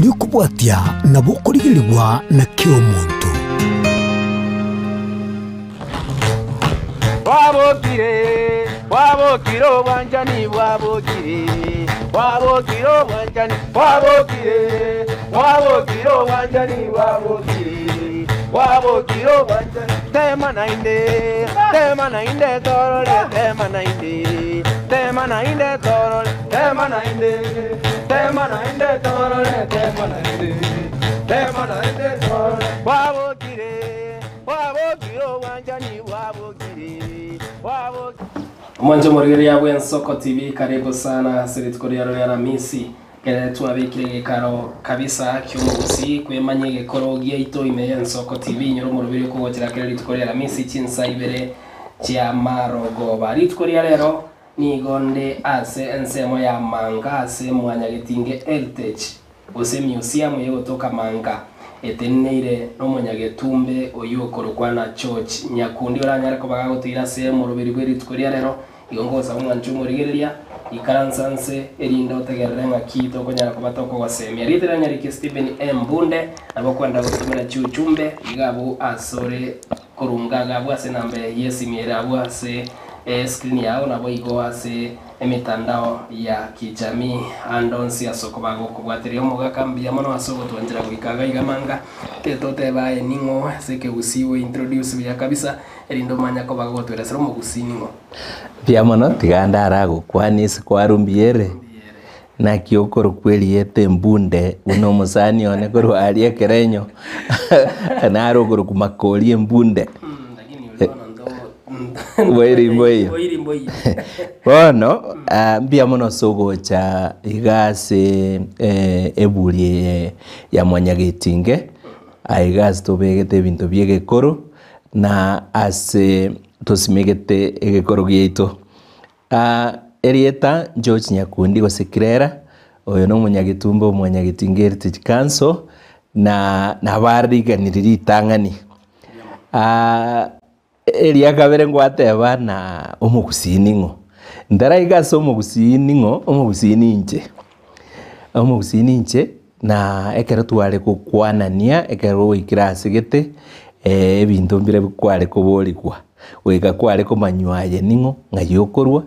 Emeroberi ekobwatia nabo okorigerigwa na kera omonto. Bwabokire, bwabokire obwanchani bwabokire, bwabokire obwanchani bwabokire, bwabokire obwanchani bwabokire, bwabokire obwanchani. Tema naende, tema naende torore, tema naende, tema naende torore, tema naende, tema naende torore, tema naende, tema naende torore. Bwabokire, bwabokire obwanchani bwabokire, bwabokire. Omwanche omorigereria bw'Ensoko TV karibu sana ase rituko riaro ria Aramisi. Ekere twabekire egekaro kabisa ki'omogusii kwemanya egekoro giaito ime y'Ensoko TV inyora omoroberi okogochera kera rituko ria Aramisi chinsa ibere chia marogoba. Rituko ria rero nigo nde ase ensemo ya Manga ase Mwanyagetinge Heritage gose Museum y'egotoka Manga eteneneire nomonyagetumbe oyio okorokwa na George Nyakundi oranyare koba gagotoira ase omoroberi bwe rituko ria rero. Igo ngosaba omwanche omorigereria, ikaransa nse, erinde otegerere ng'aki tokonyara koba tokogosemia. Rieta ria Nyariki Stephen M. Mbunde, nabo okwenda gotomera chiuchumbe iga abwo asore korunga iga abwo ase enamba y'esimi ere abwo ase escreen yao naboigo ase emetandao ya kijamii ande onsi ase okoba gokobwateria omogaka mbuya mono ase ogotwanchera goika iga iga manga tetoteba aye ning'o ase ekegusii we introduce buya kabisa Erinde omanye koba gogotweresera omogusii ning'o. Mbuya mono, tiga ndaragokwanie ase kwarwa mbuya ere, naki okorokwa erieta embunde buna omosani one korwa aria ekerenyo, naro okorokwa makori embunde. Boiri mboiyo. Bono, mbuya mono ase ogocha iga ase eburi eye ya mwanyagetinge, aiga ase tobegete ebinto bia egekoro. na ase tosimegete egekoro giaito. Erieta George Nyakundi gose Kirera, oyo na omonyagetumbe omwanyagetinga Heritage Council, na nabariganirie ritang'ani. Eria kabere ngwateba na omogusii ning'o? Ntaraika ase omogusii ning'o, omogusii ninche, omogusii ninche. Na ekero tware gokwanania, ekero gwaikire ase gete, ebinto mbire kware koborigwa, goika kware komanywa aye ning'o, ng'ai okorwa,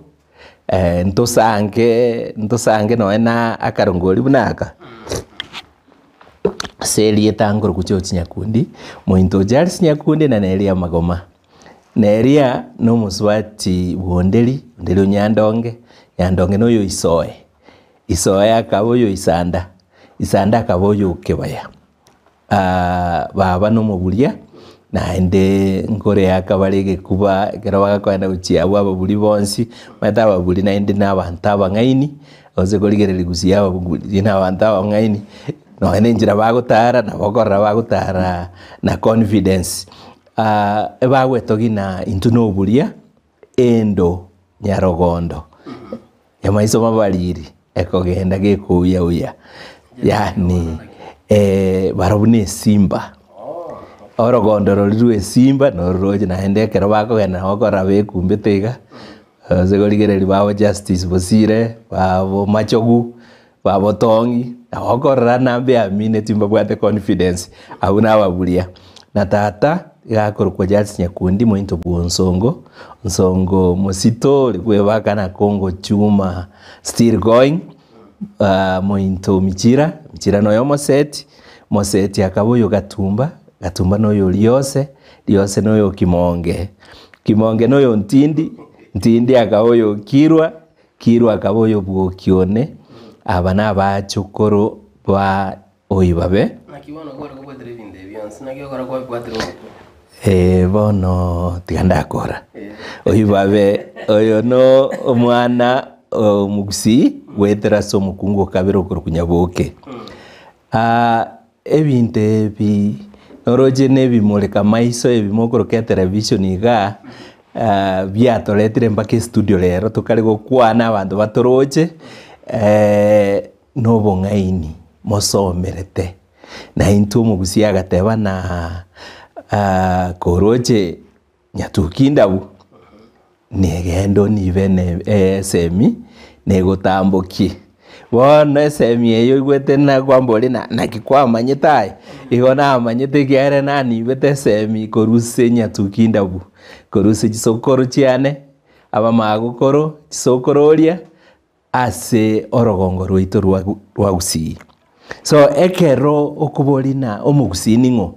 ntosange ntosange nonye na akarongori buna aka. Ase erieta nkorokwa George Nyakundi, mointo o Charles Nyakundi na nere amagoma. Neria na omosubati bwa Onderi, Onderi o Nyandonge, Nyandonge na oyo Isoe. Isoe akaba oyo Isanda, Isanda akaba oyo Kebaya. Baba nomoburia, naende nkore akabare egekuba ekero bagakoenda gochia abwo ababuri bonsi, omanyete ababuri naende na abanto abang'aini, gose korigereria gusii ababuri na abanto abang'aini, nonye na enchera bagotara nabo okorora bagotara na confidence. Ebagwetogia na intwe na oburia, endo nyarogondo. Nyamaiso mabariri ekogenda gekouya-uya, yaani barobwo na esimba, orogondo roria rwa esimba nororoche naende ekero bakogenda nabo okorora bekumbete iga, gose korigereria babo Justice Bosire, babo Machogu, babo Tong'i, nabo okorora nambe amineti mbabwate confidence, abwo nababuria. Na tata iga akorokwa Charles Nyakundi mointo bwa Onsongo, Onsongo mosito ore kwebaka na Kongo chuma still going, mointo Michira, Michira noyo omoseti, moseti akaba oyo Gatumba, Gatumba noyo Riose, Riose noyo Kimonge, Kimonge noyo Ntindi, Ntindi akaba oyo Kirwa, Kirwa akaba oyo Bwokione, aba nabachokoro ba Oibabe. Naki bono kware kobwatera ebinto ebi bionsi? Naki okora kwabibwatera omotwe? Ee, bono tiga ndakora. Oibabe oyo no omwana omogusii goetera ase omokungu o kabere okorokwa Nyaboke. Ebinto ebi noroche na ebimureka maiso ebi mokoroka etelevision igaa, biatoretire mpaka estudio rero tokare gokwana abanto batoroche. Nobong'aini mosomerete. Na intwe omogusii agateba na koroche nyatuki ndabu, negende onibe ne esemi negotambokie. Bono esemi eye oigwete na kwamboria na naki kwamanyete aye? Igo namanyete ekiagera nanibete esemi korwa ase nyatuki ndabu, korwa ase chisokoro chiane, abamagokoro, chisokororia, ase orogongo rwaito rwa rwa gusii. So ekero okoboria na omogusii ning'o,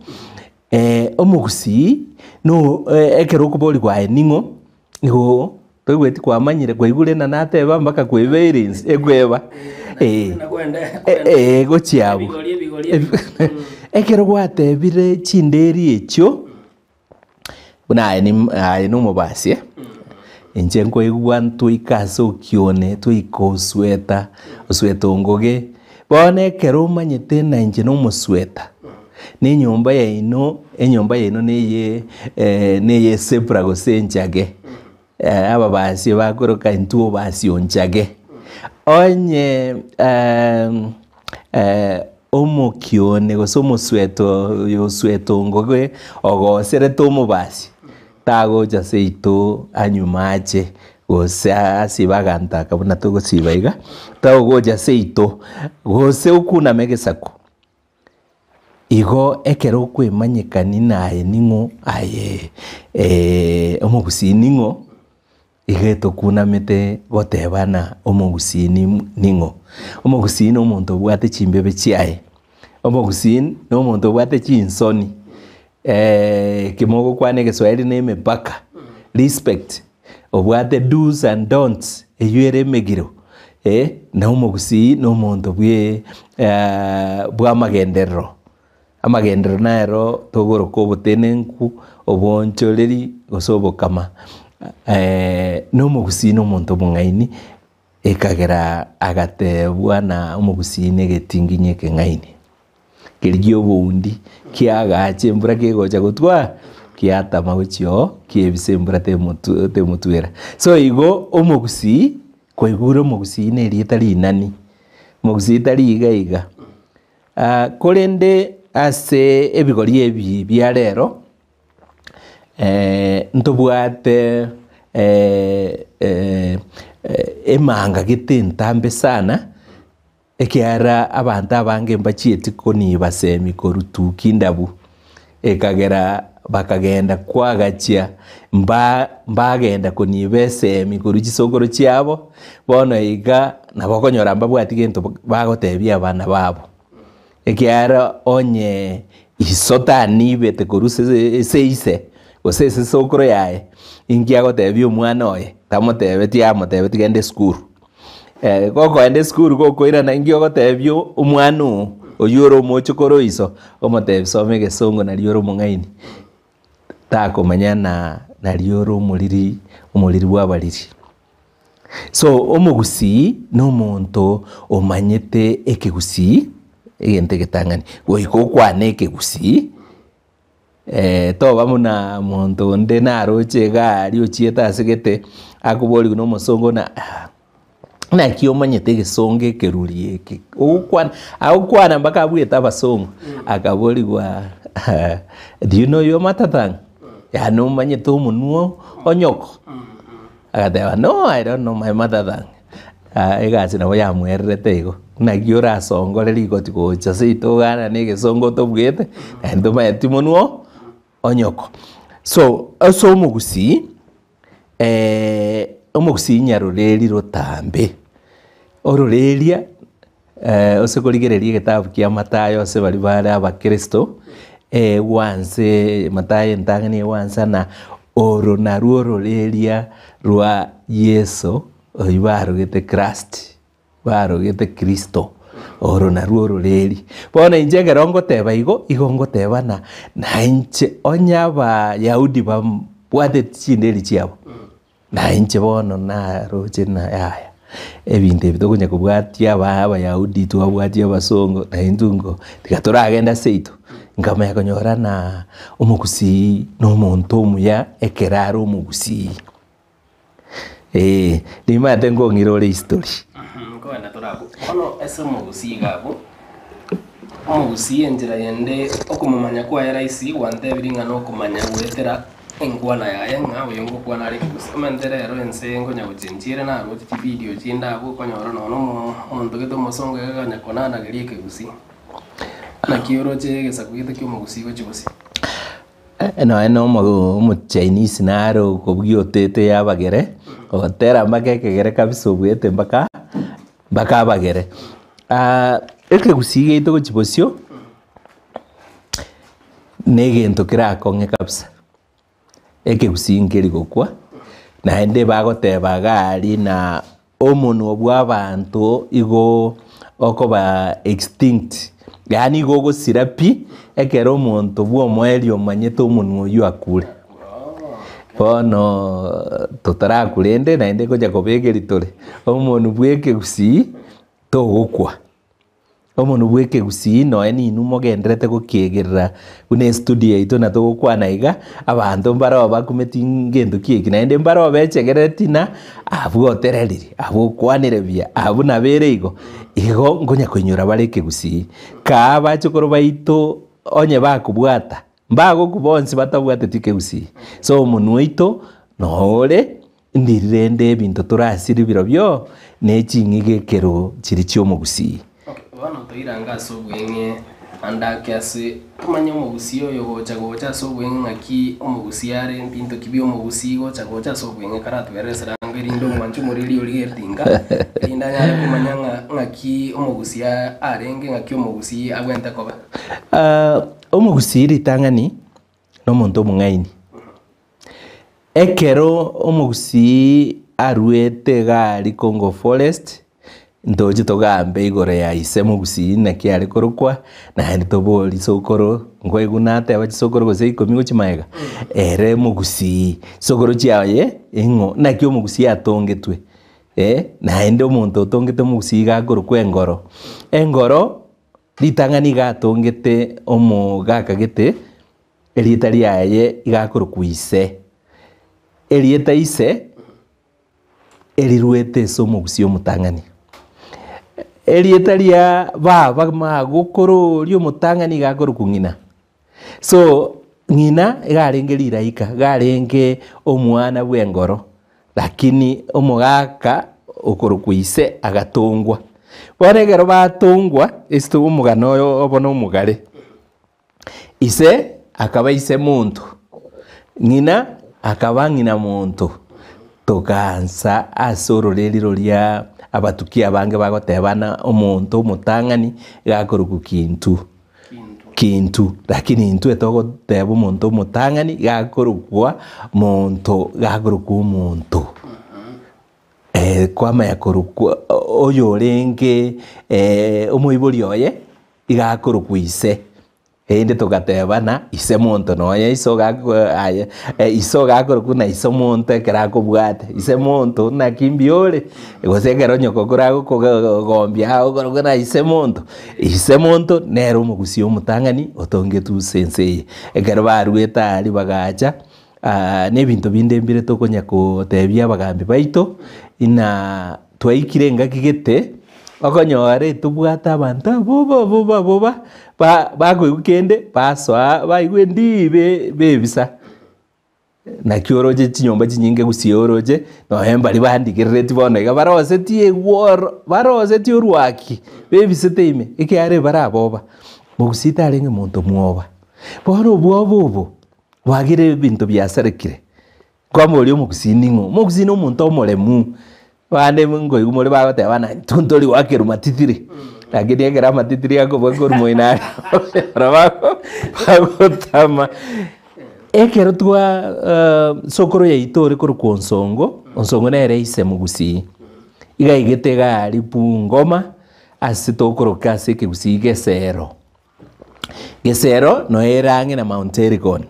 omogusii no ekero okoborigwa aye ning'o, igo toigweti kwamanyire kwaigure na nateba mpaka kwebeire inse ekweba eh, eh, gochia abwo. Ebigori, ebigori, ebigori. Ekero gwatebire chinderi echio, buna aye nim aye na omobasi eh, inche nkoigwa ntwaika ase okione, twaika osweta, osweta ongoge, bono ekero omanyete na inche na omosweta, na enyomba yaino, enyomba yaino na eye na eye esebra gose enchage, ababasi bakoroka intwe obasi onchage. Onye omokione gose omosweta oyo osweta ongoge ogoserete omobasi, tagocha seito anywe mache gose asibe aganto aka buna togosiba iga, tagocha seito gose okuname egesaku. Igo ekero okwemanyekani naye ning'o aye omogusii ning'o, iga etokunamete goteba ng'a omogusii ning'o. Omogusii na omonto obwate chimbebe chiaye, omogusii na omonto obwate chinsoni, ekemogokwana egeswahili na emepaka, respect, obwate do's and don'ts eywo ere emegiro, na omogusii na omonto bwe bwa amagenderero. Amagenderero naro togoroka obotenenku, oboonchoreri, gose obokama. Na omogusii na omonto omong'aini, ekagera agatebwa na omogusii na egetinginyi ekeng'aini. Keria kia oboundi, kiagacha embura kegocha gotwa, kiatama gochia oo, kiebisa embura temotu temotwera. So igo omogusii, kwaigure omogusii na erieta rinani, omogusii tari iga iga. Korende ase ebigori ebi bia rero, ntobwate emanga gete entambe sana, ekiagera abanto abange mbachieti koniba semi korwa tuki ndabu, ekagera bakagenda kwagachia mba mbagenda koniba esemi korwa chisokoro chiabo, bono iga nabo okonyora mbabwati gento bagotebia abana babo. Ekiagera onye iso tanibete korwa ase ase ise, gose ase esokoro yaye, inki agotebia omwana oye, tamotebetie amotebetie genda esukuru. Gokoenda esukuru gokoirana inki ogotebia omwana oo, oywo ore omochokoro o iso, omotebie soma egesongo nario ore omong'aini, takomanya na nario ore omoriri omoriri bwa abariri. So omogusii na omonto omanyete ekegusii, egento egetang'ani, goika okwane ekegusii. Toba buna monto onde naroche iga aria ochiete ase gete, akoborigwa na omosongo ng'a ah, naki omanyete egesongo ekeruri eke, ogokwana agokwana mpaka abwete abasongo, akaborigwa do you know your mother tongue? Yaani omanyete omonwe o nyoko? Agateba no I don't know my mother tongue. Egasi nabo yamwererete igo, naki orasongore rigoti gocha seito ogana na egesongo otobuete, naende tomaeti monwe oo onyoko. So ase omogusii, omogusii nyaroreri rotambe, ororeria ase korigereria egetabu kia Mathayo ase baria bare abakristo, egwanse Mathayo entang'ani egwansa na oro narwo ororeria rwa Yeso oywo barogete Christ, barogete Kristo, oro narwo ororeri. Bono inche ekero ngoteba igo, igo ngoteba ng'a nainche onye abayahudi bambwateti chinderi chiabo, na inche bono naroche ng'a yaya, ebinto ebi tokonya kobwatia aba abayahudi twabwatia abasongo na intwe nko tiga toragende seito. Nkamanya konyora ng'a omogusii na omonto omuya ekero are omogusii. Eeh, nimanyete nkong'ira ore history. Nkoenda tore abwo. Bono ase omogusii iga abwo, omogusii enchera yende okomomanya kwaye rahisi gwantebirie ng'a nokomanya goetera enkwana yaye ng'a oyo ngokwana are ekegusii. Omanyete rero ense nkonya gochenchia ere naroche chividio chinde abwo okonyora nonya omo. Omonto gete omosongo iga akanya konanageria ekegusii. Naki oroche egesaku gete kia omogusii gochia bosio? Nonya na omo Chinese nare okobugia otete ya abagere, ogotera mpaka ekegere kabisa obuete mpaka mpaka abagere. Ekegusii giaito gochia bosio, na egento kerakong'e kabisa, ekegusii nkeri gokwa, naende bagoteba iga aria na omonwa bwa abanto igo okoba extinct, yaani igo ogosira pi, ekero omonto bwa omoerio omanyete omonwa oywo akure. Bono totarakwa rende naende ngocha koba tore, omonwa bwa ekegusii togokwa. Omonwa bwa ekegusii nonya ninwe mogenderete gokiegerera buna estudio yaito na togokwana iga, abanto mbare bakumeti ngento ki eki, naende mbare bechegereti na abwo otereriri, abwo okwanire buya, abwo nabo ere igo, igo nkonya koinyora bare ekegusii. Kaa abachokoro baito onye bakobwata, mbagokwa bonsi batabwateti ekegusii. So omonwa oito nore, ndiri rende ebinto torasiri birobio, na eching'ige ekero chiri chia omogusii. Okay, bono toirange ase obweng'e ande ake ase tomanye omogusii oyo gocha gocha ase obweng'e ng'aki omogusii are mbinto ki bia omogusii gocha gocha ase obweng'e karatoeresera ango erinde omwanche omoriri origereti nka erinde anyare komanya ng'a ng'aki omogusii arenge ng'aki omogusii abwenerete koba. Omogusii ritang'ani na omonto omong'aini. Ekero omogusii aruete iga aria Congo forest, ntoche togambe igoro ya ise mogusii naki are korokwa, naende toborie sokoro, nkoigwa nateba chisokoro gose ikomi gochia magega, ere mogusii, chisokoro chiaye ing'o, naki omogusii atongetwe eh, naende omonto otongete omogusii iga akorokwa engoro. Engoro, ritang'ani iga atongete omogaka gete, erieta riaye iga akorokwa ise. Erieta ise, eriruete ase omogusii omotang'ani. Erieta ria baba magokoro oria omotang'ani iga akorokwa ng'ina. So, ng'ina iga arenge riraika, iga arenge omwana bwa engoro, lakini omogaka okorokwa ise agatongwa. Bono ekero batongwa, ase omogano oyo obo na omogare. Ise akaba ise monto, ng'ina akaba ng'ina monto, togaansa ase ororeri roria abatuki abange bagotebana omonto omotang'ani iga akorokwa kintu, kintu. Lakini intwe togoteba omonto omotang'ani iga akorokwa monto, iga akorokwa omonto. Kwamanya korokwa oyo orenge omoibori oye. Iga akorokwa ise, erinde togatebana ise monto nonya ise aye ise ogakorokwa na ise omonto ekero akobwate, ise monto naki mbuya ore, gose ekero nyoko koragokogombia agokorokwa na ise monto, ise monto nere omogusii omotang'ani otongetwe ase ense eye. Ekero baruete aria bagacha, na ebinto binde mbire tokonya kotebia abagambi baito, inaa twaikire engaki gete. Okonyora etobwate abanto aboba aboba aboba, ba bakoigwa kende basoa baigwa endii be bebisa. Naki oroche chinyomba chinyinge gusii oroche, nonye mbaria bandigerereti bono iga barosetie egworo, barosetie orwaki, bebisete ime, ekiagera bare aboba. Mogusii tarenge monto mwoba. Bono obwoba obo, bwagire ebinto biasarekire. Nkomoboria omogusii ning'o? Omogusii na omonto omoremu, bande nkoigwa more bagoteba ng'a intwe ntori goakerwa matitiri, lakini ekero amatitiri akobua korwa moino aria oro bago bagotama. Ekero twa sokoro yaito ore korokwa Onsongo, Onsongo nere ise mogusii, iga aigete iga aria Bungoma, ase tokoroka ase ekegusii gesero. Gesero noyo ere ang'e na Mount Elgon.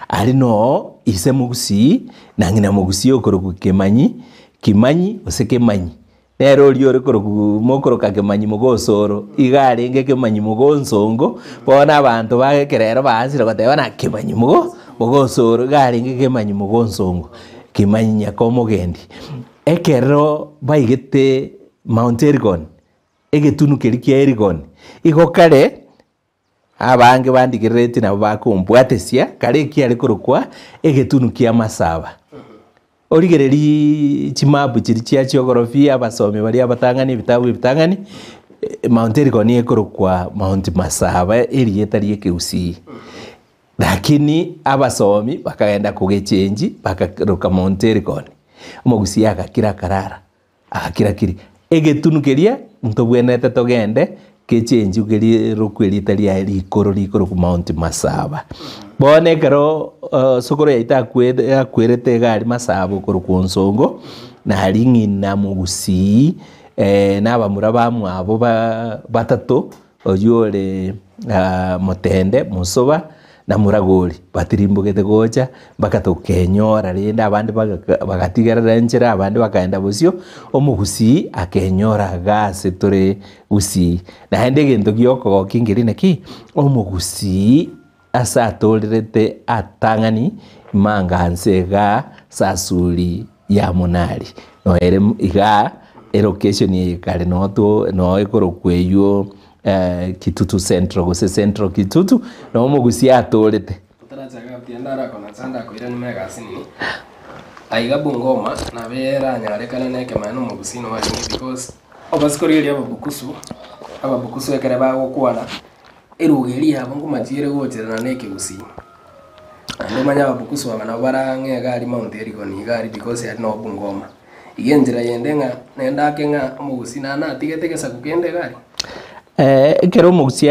Aria noo ise mogusii na ng'ina mogusii okorokwa Kemanyi, Kimanyi gose Kemanyi. Nere oria ore korokwa mokoroka Kemanyi mogosoro, iga arenge Kemanyi mogonsongo, bono abanto ba ekerero baansire goteba ng'a Kemanyi mogo mogosoro, iga arenge Kemanyi mogonsongo, Kimanyi nyakomogendi. Ekero baigete Mount Elgon, Egetunu keria kia Eligoni. Igo kare abange bandigereretie nabo bakombwatesia, kare ekiare korokwa egetunu kia Masaba. Origererie chimapu chiria chia geography, abasomi baria abatang'ani ebitabu ebitang'ani, Mount Elgon nigo ekorokwa Mount Masaba erieta ria ekegusii. Lakini abasomi bakagenda kogechengi bakaroka Mount Elgon. Omogusii agakira akarara, agakira kiri. Egetunu keria ntobwenerete togende kechengiwe keria rokwe erieta riaye rikoro rikorokwa Mount Masaba. Bono ekero sokoro yaito akwete akwerete iga aria Masaba okorokwa Onsongo, nari ng'ina mogusii na abamura bamwabo ba batato, oywo ore Motende, Mosoba, na Muragori, batirimbogete gocha mpaka tokenyora rende abande bagatigerera enchera abande bakaenda bosio, omogusii akenyora iga ase tore gusii. Naende egento gia okogokia nkeri naki, omogusii ase atorerete atang'ani manga nse igaa sasuri ya monari, noere igaa elocation eye kare noo to noo ekorokwa eywo Kitutu Central gose Central Kitutu, noo omogusii atorete. Otarachaka gatiga ndarakona nsa ndakoirania megasi nini aiga Bungoma nabo eranyarekane na ekemaya na omogusii nigo arenge because obasi korigereria ababukusu, ababukusu ekere bagokwana eruga eria yabo nkomachiere gocherana na ekegusii. Naende omanye ababukusu aba nabo bare ang'e iga aria Mount Elgon iga aria because aria noo Bungoma. Iga enchera yende ng'a naende ake ng'a omogusii naende natigete egesaku kende iga aria. Ekero omogusii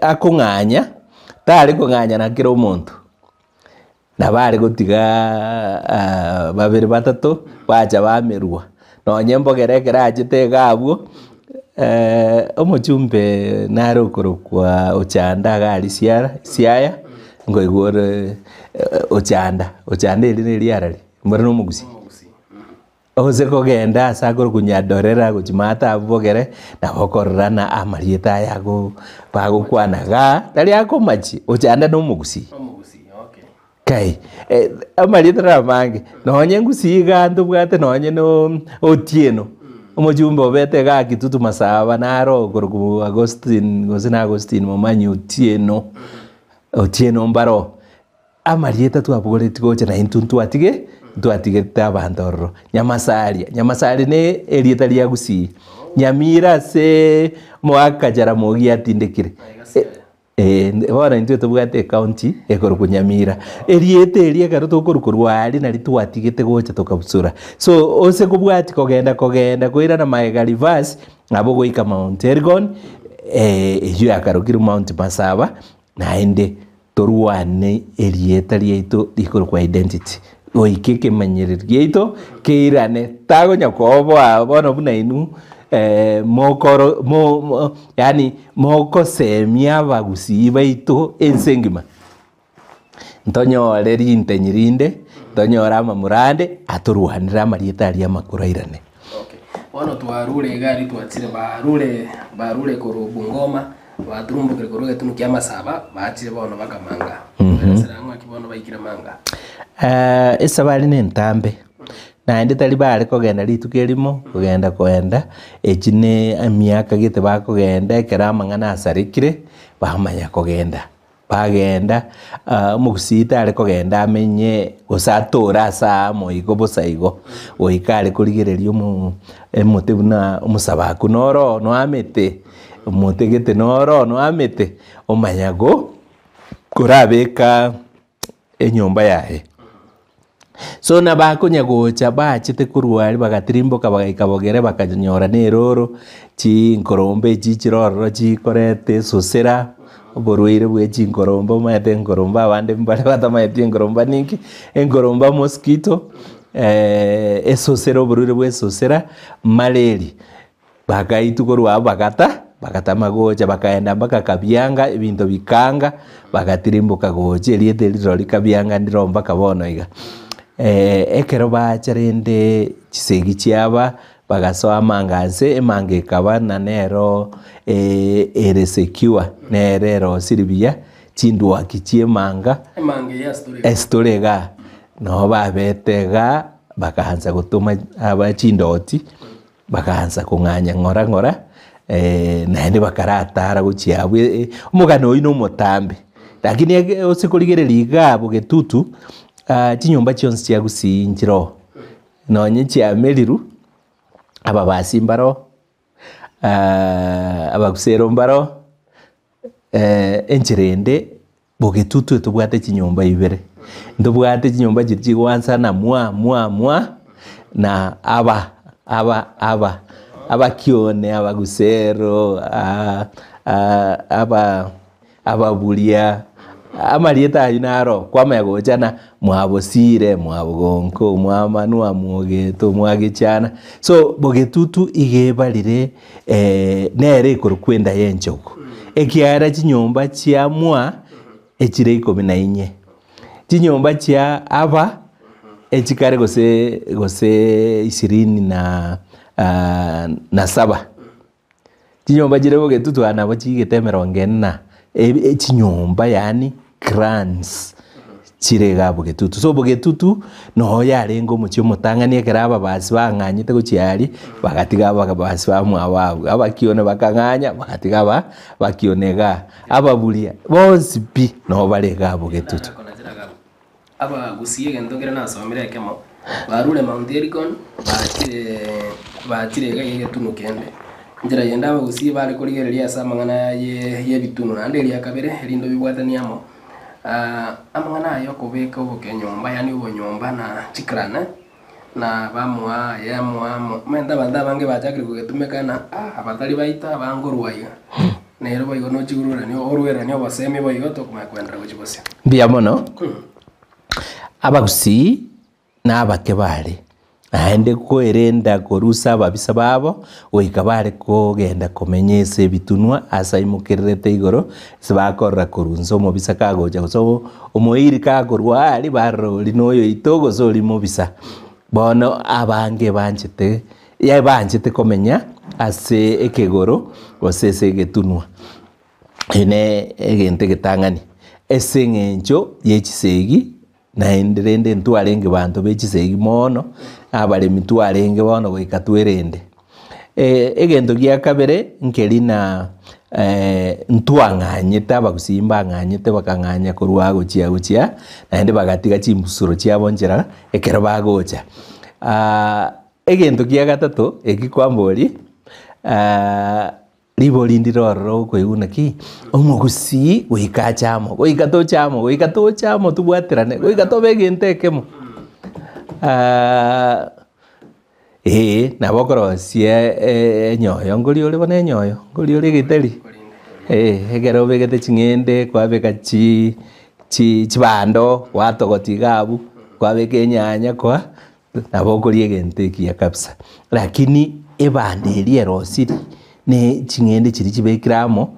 akong'anya, tare kong'anya na kera omonto, nabo are gotiga babere batato, bacha bamerwa. Nonye mbogere ekero achete iga abwo, omochumbe nare okorokwa Ochanda iga aria Siara Siaya, nkoigwa ore Ochanda, Ochanda erio neriarari, mbore na omogusii. Ose kogenda ase akorokwa Nyadorera gochia maate abwo bogere, nabo okorora na amarieta aya ago bagokwana igaa, tari akomachi, Ochanda na omogusii. Kai, amarieta naro amange, nonye ngusii igaa ntobwate nonye na Otieno, omochumbe obete igaa Kitutu Masaba naro okorokwa Agostine gose na Agostine Momanyi Otieno, Otieno mbaro. Amarieta twabogoretie gocha na intwe ntwatige ntwatigete abanto ororo. Nyamasaria, Nyamasaria ne erieta ria Gusii. Nyamira ase omogaka Jaramogi atindekire. Eh, bono intwe tobwate ecounty ekorokwa Nyamira. Erieta eria ekero tokorwa korwa aria nario twatigete gocha tokabusura. So ose kobwatia kogenda kogenda koirana magega reverse, nabo ogoika Mount Elgon, eywo yakarokirwe Mount Masaba, naende Torwane erieta riaito rikorokwa identity, goika ekemanyererio giaito keirane, tagonya koboa bono buna inwe mokoro mo mo yaani mogosemia abagusii baito ense engima. Ntonyore rintenyi rinde, ntonyore amamura ande, atorwanere amarieta aria amakoro airane. Okay. Bono twarure iga aria twachire barure barure korwa Bungoma, baturumbokire korwa egetunu kia Masaba, bachire bono baka Manga. Eresera ng'o aki bono baikire Manga? Esabari nentambe, naende tari bare kogenda rituko erimo, kogenda koenda, echi ne emiaka gete bakogenda ekero amang'ana asarekire, bamanya kogenda. Bagenda, omogusii tare kogenda amenye gose atore ase aamo igo bosa igo, goika are korigereria omo omote buna omosabaku noro oo noamete, omote gete noro oo noamete, omanya go korabeka enyomba yaye. So nabakonya gocha bachete korwa aria bagatirimboka bagaika bogere bakanyora na eroro, chinkorombe echi chire ororo chikoreta esosera, oborwaire bwa chinkorombe omanyete enkorombe abande mbare batamaeti enkoromba ninki, enkoromba mosquito, esosera oborwaire bwa esosera, malaria. Bagaitwa korwa abwo bagata, bagatama gocha bakaenda mpaka Kabianga, ebinto bikaanga, bagatirimboka gocha erieta eri rirorio Kabianga ndiro mpaka bono iga. Ekero bacha rende chisegi chiaba, bagasoa amanga nse, emanga ekaba na nero ere secure, nere erosiri buya, chindwaki chi'emanga, Emanga eye ase tore iga. ase tore igaa, nabo babete igaa, bakaansa gotoma aba chindoti. Bagaansa kong'anya ng'ora ng'ora, naende bakaratara gochia abwo omogano oyio nomotambe. Lakini ege ose korigereria iga abwo getutu, chinyomba chionsi chia gusii nchire oo. Nonye chiameriru, ababasi mbaro, abagusero mbaro, enchera ende bogetutu etobwate chinyomba ibere. Ntobwate chinyomba chiria chigoansana mwa mwa mwa na aba aba aba, abakione, abagusero, aba ababuria, amarieta ayio naro kwamanya gochana mwabosire, mwabogonko, mwamanwa, mwogeto, mwagechana. So bogetutu iga ebarire nere ekorokwa enda ya enchogu, ekiagera chinyomba chia mwa echire ikomi na inye, chinyomba chia aba echikare gose gose ishirini na na saba. Chinyomba chire bogetutu aa nabo chigete emerongo ene na echinyomba yaani clans chire igaa bogetutu. So bogetutu noo yarenge omochie omotang'ani ekero ababasi bang'anyete gochia aria, bagatiga ababasi bamwabo abwo, abakione bakang'anya bagatiga aba bakione igaa, ababuria bonsi pi noo bare igaa bogetutu. Abagusii egento kere nasomire ekemo, barure Mount Elgon, bachire bachire iga egetunu kende. Enchera yende abagusii bare korigereria ase amang'ana ye y'ebitunu naende eria kabere, erinde obibwatanie amo, amang'ana aya okobeka obokenyomba yaani obonyomba na chiclan, na bamoa aye amoa amo, omanyete abanto abange bachakire kogetumeka na abatari baito abange iga. Nere boigo nochigururanie orweranie obosemi boigo tokomanya koenderera gochia bosio. Mbuya mono, abagusii na abake bare, naende koerenda korusa ababisa babo, goika bare kogenda komenya ase ebitunwa ase aimokererete igoro, ase bakorora korwa inse omobisa kagocha gose omoiri kakorwa aria barora oria na oyoito gose oria mobisa. Bono abange banchete yabanchete komenya ase ekegoro gose ase egetunwa. Eye ne egento egetang'ani, ase eng'encho ye chisegi, naende rende ntwarenge banto be chisegi mono, abaremi twarenge bono goika twerende. Egento gia kabere nkeri na ntwang'anyete abagusii mbang'anyete bakang'anya korwa aa gochia gochia, naende bagatiga chimbusuro chiabo nchera ekero bagocha. Egento kia gatato eki kwamboria, ribori ndire ororo okoigwa naki, omogusii goika ache amo, goika toche amo, goika toche amo tobwaterane, goika tobe egento ekemo. Eeh nabo okorosia enyoyo, nkoria ore bono enyoyo, nkoria ore egeteri, eh ekero obegete ching'ende kwabeka chi chi chibando gwatogotia iga abwo, kwabeka enyanya kwa. Nabo okoria egento ekiya kabisa, lakini ebando eria erosiri ne ching'ende chiria chibekire amo,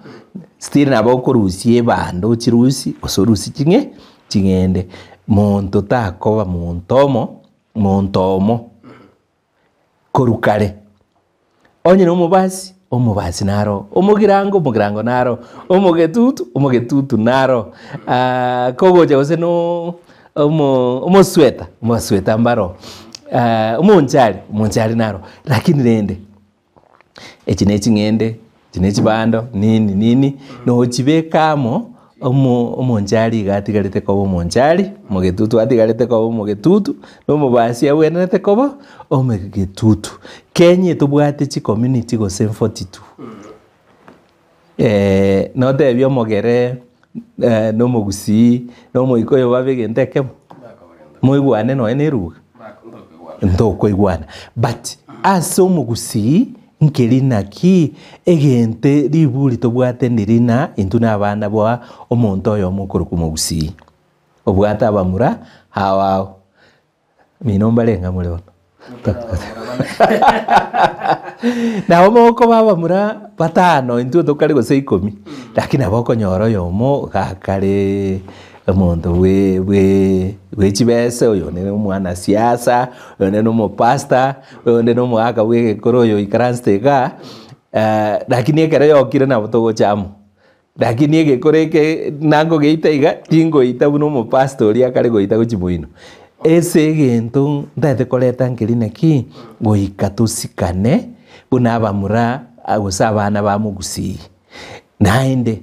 still nabo okorusia ebando ochirusie gose orusie ching'e ching'ende. Monto takoba monto omo, monto omo korwa kare. Onye na omobasi, omobasi naro, omogirango, omogirango naro, omogetutu, omogetutu naro, kogocha gose no omo omosweta, omosweta mbaro, omonchari, omonchari naro. Lakini rende, echi ne ching'ende, echi ne chibando, nini nini, nochibeka amo. Omo omonchari iga atigarete koba omonchari, omogetutu atigarete koba omogetutu, na omobasi abwenerete koba omogetutu. Kenya etobwate chicommunity gose 42. Notebie omogere na omogusii na omoikoyo babe egento ekemo? Moigwane nonya na eruga? Ntokoigwana. But ase omogusii Nkeri naki egento riburi tobwate ndiri na intwe nabana bwa omonto oyomo okorokwa omogusii, obwate abamura ao ao. Mino mbare ng'a more bono. Nabo mokoba abamura batano intwe tokare gose ikomi, lakini nabo okonyora oyomo gakare Omonto bwe bwe bwe chibese, oyonde na omwanasiasa, oyonde na omopastor, oyonde na omogaka bwa egekoro oyo oikaransete igaa, lakini ekero yokire nabo togocha amo. Lakini egekoro eke nangogeita iga, tingoita buna omopastor oria akare goita gochia moino. Ase egento ntagete koreta nkeri naki, goika tosikane buna abamura gose abana ba mogusii. Naende.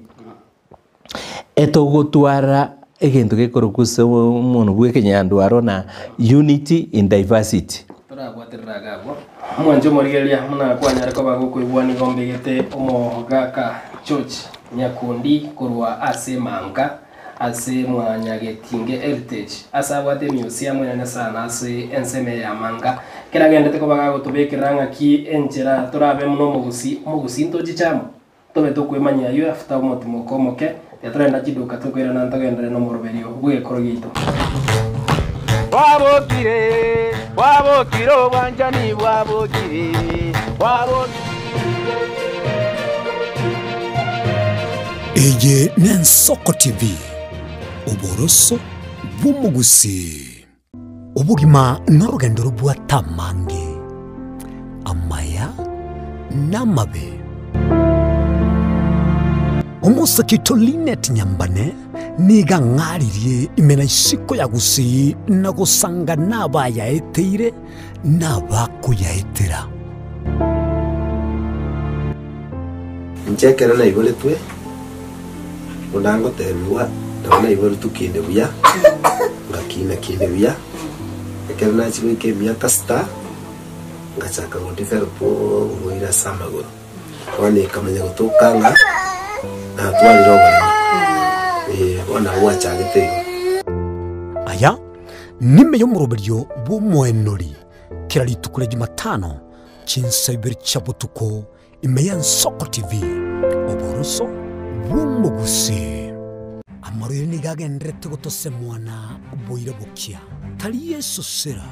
Etogotwara egento gekorokwa ase omonwe bwa ekenyandwaro na unity in diversity. Torabwaterere iga abwo. Omwanche omorigereria buna kwanyare koba gokoigwa nigo mbegete omogaka George Nyakundi korwa ase Emanka ase Mwanyagetinge Heritage ase abwate emuseum enene sana ase ensemo eye ya Manka. Ekero agendete koba gagotobekerera ng'aki enchera torabe buna omogusii, omogusii ntochiche amo tobe tokwemanyia ayio after omotimoko omoke tiga torenda chiduka tokoirana ntogenderere nomoroberio bw'egekoro giaito. Bwabokire, bwabokire obwanchani bwabokire, bwabokire. Eye n'Ensoko TV, oboroso bw'omogusii. Obogima norogendo robwate amange, amaya na amabe. Omosake oito Linet Nyambane nigo ang'aririe ime na isiko ya Gusii na gosanga nabayaeteire na abakoyaetera. Inche ekero naiboretwe, buna ngotebigwa, nabo naiboretwe kinde buya, ngakina kinde buya, ekero nachia goika emiaka sita, ngachaka go develop oborwaire ase amagoro. Bono ekamanya gotoka ng'a natwarire oboremo, eh, bono nabo bwachagete igo. Aya nime y'omoroberio bw'omoenori kera rituko ria Jumatano chinsa ibere chia botuko Ime y'Ensoko TV, oboroso bw'omogusii. Amarwaire nigo agendererete gotosemwa na boira bokia, tari esosera,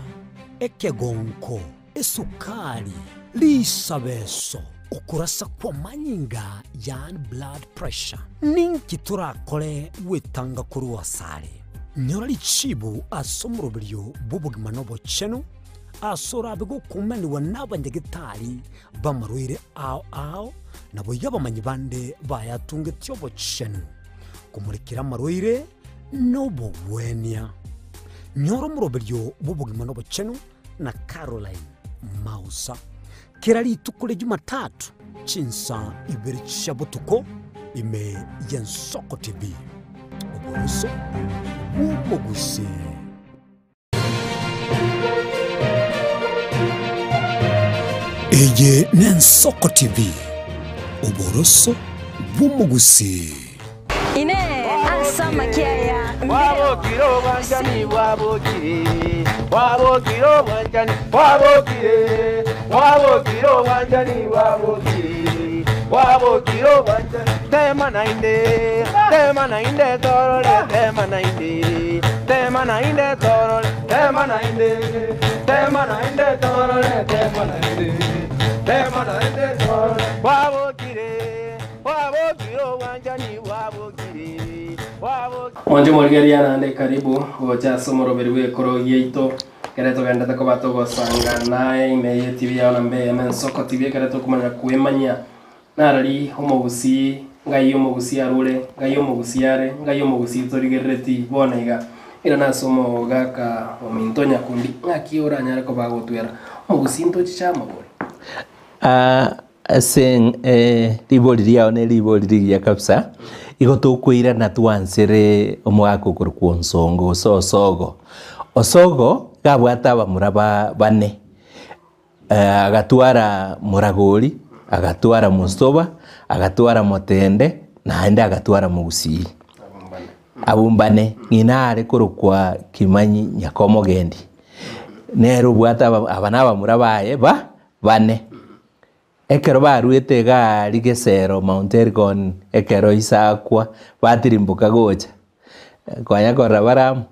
ekegonko, esukari, risabeso, okorasa kw'amanyinga yaani blood pressure. Ninki torakore gwetanga korwa asare? Nyora richibu ase omoroberio bw'obogima na obochenu ase orabe gokumanigwa n'abanyagetari b'amarwaire ao ao, naboigo abamanyi bande bayatungetie obochenu, komorekera amarwaire na obogwenia. Nyora omoroberio bw'obogima na obochenu na Caroline Mausa. Kera rituko ria Jumatatu chinsa ibere chia botuko ime y'Ensoko TV. Oboroso bw'omogusii. Eye n'Ensoko TV, oboroso bw'omogusii. Inee! Ase amakia aya mbireo? Bwabokire obwanchani bwabokire, bwabokire obwanchani bwabokire, bwabokire obwanchani bwabokire, bwabokire obwanchani. Tema naende, tema naende torore, tema naende. Tema naende torore, tema naende, tema naende torore, tema naende, tema naende torore. Bwabokire, bwabokire obwanchani bwabokire, bwabokire. Mwanche morigereria naende karibu gocha ase omoroberi bw'ekoro giaito ekere togenderete koba togosanga naye ime ye TV yao namba eyemo Ensoko TV ekere tokomanya kwemanyia Narari omogusii, ngai omogusii arure, ngai omogusii are, ngai omogusii torigerereti bono iga. Irana ase omogaka ominto nyakundi, ng'aki oranyare koba agotwera omogusii ntochiche amo bori? Ase ribori riao ne ribori rigiya kabisa, igo tokoirana twansere omogaka okorokwa Onsongo gose Osogo. Osogo iga abwate abamura bane. Agatwara moragori, agatwara mosoba, agatwara motende, naende agatwara mogusii. Abwo mbane, ng'ina are korokwa Kimanyi Nyakomogendi, nere obwate aba aba nabamura baye ba bane. Ekero baruete iga aria Gesero Mount Elgon, ekero Isakwa, batirimboka gocha, kwanya korora bare amo.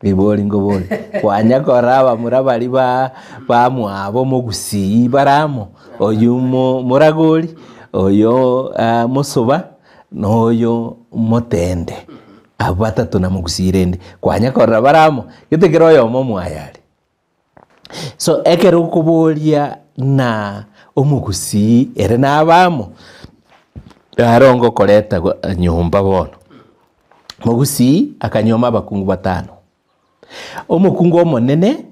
Ribori nkobori, kwanya korora abamura baria ba bamwabo mogusii bare amo, oyio mo moragori, oyo mosoba, na oyo motende, abwo batato na mogusii rende, kwanya korora bare amo, gete kera oyomo omwaye are. So ekero okoboria na omogusii ere nabe amo, aro ngokoreta nyomba bono. Mogusii akanyuoma abakungu batano. Omokungu omonene,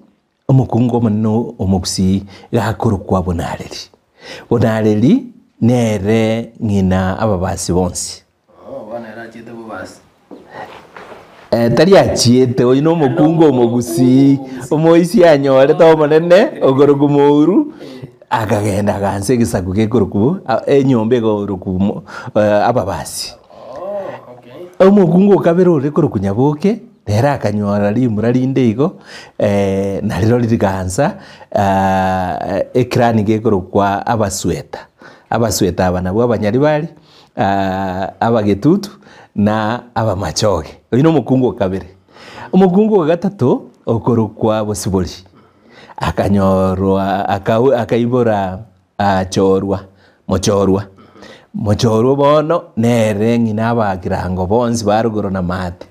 omokungu omonene omogusii iga akorokwa Bonareri. Bonareri nere ng'ina ababasi bonsi. Oo, bono ere achiete bobasi. Tari achiete, oyio nomokungu omogusii, omoisia anyorete omonene okorokwa mouru, akagenda agansa egesaku gekorokwa enyomba ekorokwa mo ababasi. Omokungu o kabere ore korokwa Nyaboke, nere akanyora rimura rinde igo, nariro rigansa eclan gekorokwa abasweta. Abasweta aba nabwo abanyaribari, abagetutu na abamachoge. Oyio nomokungu o kabere. Omokungu o gatato okorokwa Bosibori, akanyorwa akau akaibora chorwa, mochorwa. Mochorwa bono nere ng'ina abagirango bonsi ba rogoro na maate.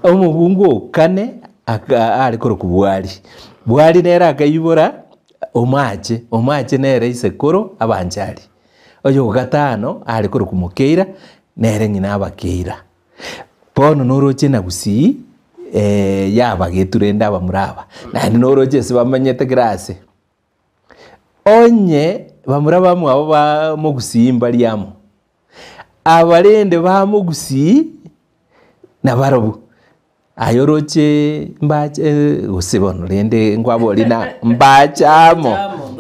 Omokungu o kane aka are korokwa Bwari. Bwari nere akaibora Omache, Omache nere isekoro abanchari. Oyo o gatano are korokwa Mokeira, nere ng'ina Abakeira. Bono noroche na Gusii yabagetwe rende abamura aba, naende noroche ase bamenyete kera ase. Onye bamura bamwabo ba Mogusii mbari amo, aba rende ba Mogusii nabarobwo. Aye oroche mbache gose bono rende nkwaboria na mbache amo